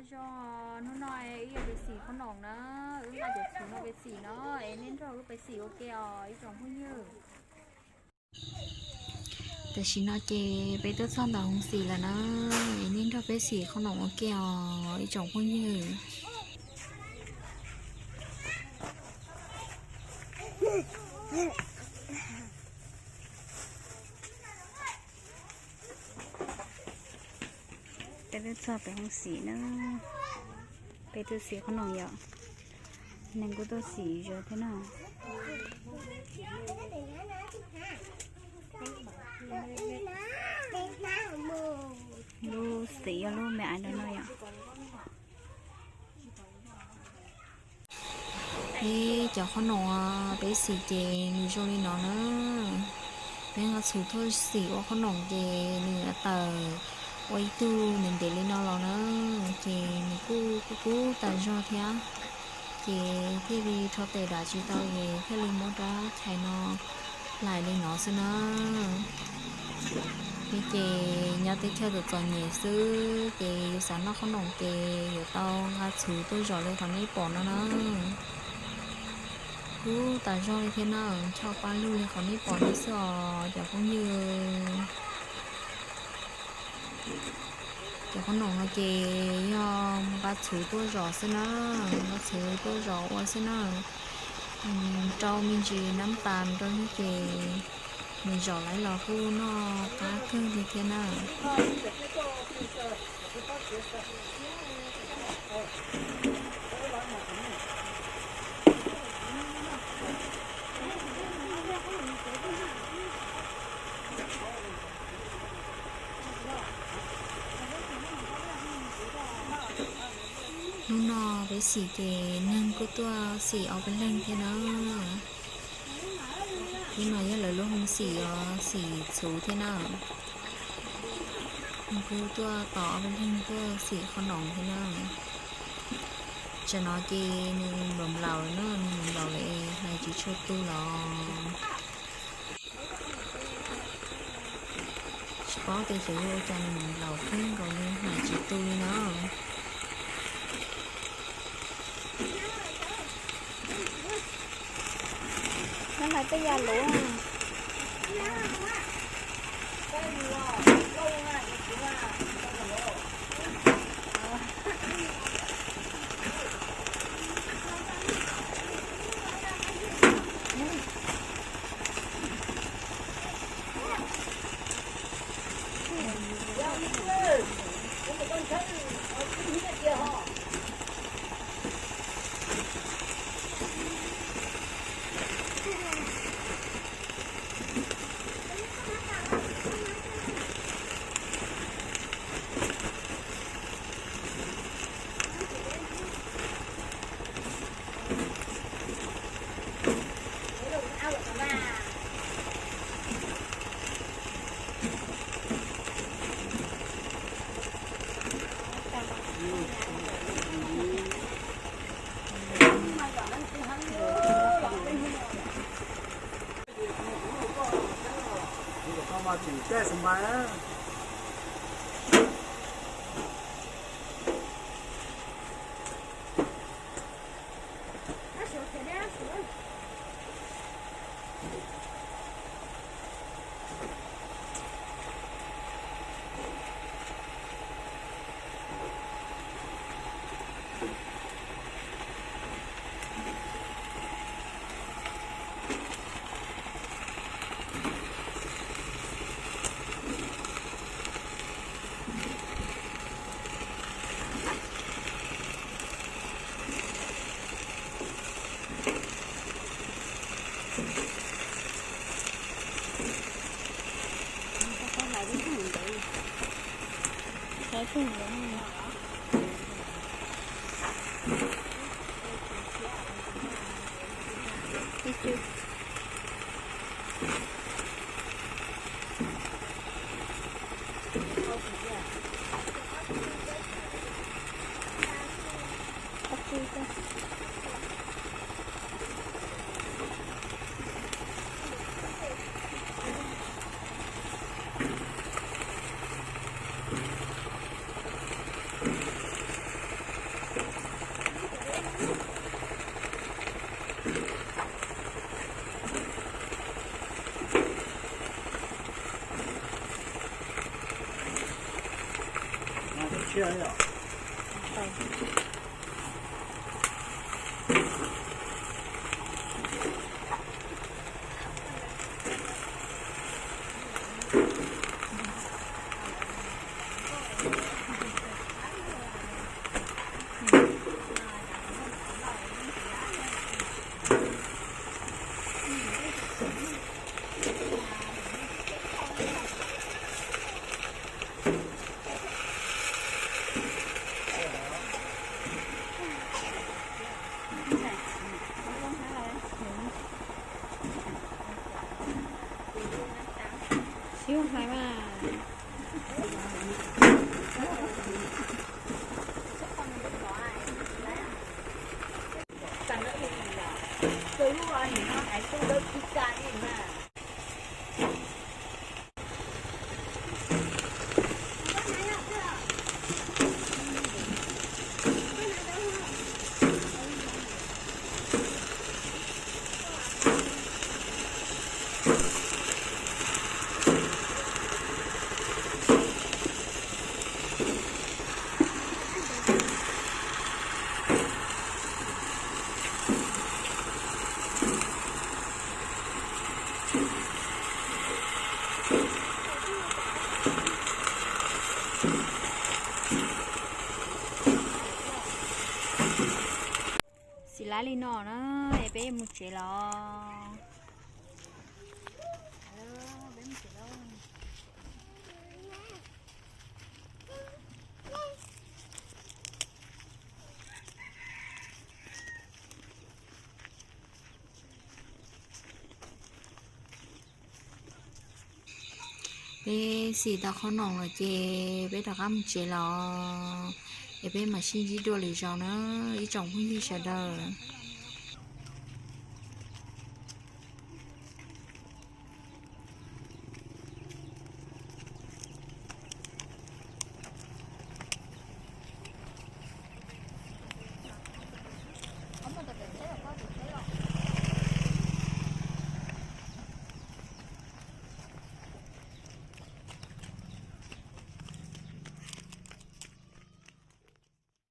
Zoo, hnub no wb yuav peb xim qhob noom na, wb nqa cov txhuv no peb xim no, es nej nrog wb peb xim ua ke os ib tsoom phooj ywg. Tam sim no ces peb twb txog ntawm hoob xim lawm na, es nej nrog peb xim qhob noom ua ke os ib tsoom phooj ywg. Peb twb txog pem hoob xim na, peb twb xim qhob noom yom, neeg kuj tuaj xim zom thiab na. Lub xim yog lub me ais no no yom. Peb cov qhob noom peb xim ces nws zoo li no na. Peb nqa txhuv tuaj xim ua qhob noom ces nws tawm ua ib tug ntev ntev li no los na, ces nws kuj kub kub tas zog thiab. Ces thiaj li rho tes dav tsis tau es thiaj li muab rab chais no hlais li no xwb na. Peb ces nyob teb chaws txom txom nyem xwb ces yus xav noj qhob noom ces yuav tau nqa txhuv tuaj zom li qhov nej pom no na. Kub tas zog li thiab na, ncho paj lug li qhov nej pom no xwb os cov phooj ywg. Cov qhob noom no ces yog nqa txhuv tuaj zom xwb na, nqa txhuv tuaj zom ua xwb na. Rau me ntsis nab tas rau xwb ces nws zom lawm los kuj noj qab kawg li thiab na. Hnub no peb xim ces neeg kuj tuaj xim ob peb leeg thiab na. Hnub no yog lawv lub hoob xim os, xim txhuv thiab na. Neeg kuj tuaj tos ob peb leeg tuaj xim qhob noom thiab na. Tsam no ces nws nplaum nplaum lawm na, nws nplaum nplaum lawm es hlais tsis tshua tu los. Tsis paub tias xyov yog ua cas nws nplaum kawg nkaus li hlais tsis tu li na. Nyob hlais tej yam luv. Xib hais mas. Xis lab li no na, es peb mus tsev los. Peb xis tau qhob noom lawm ces peb rov qab mus tsev los. Es peb mam sib ntsib dua lwm zaus na, ib tsoom phooj ywg sawv daws.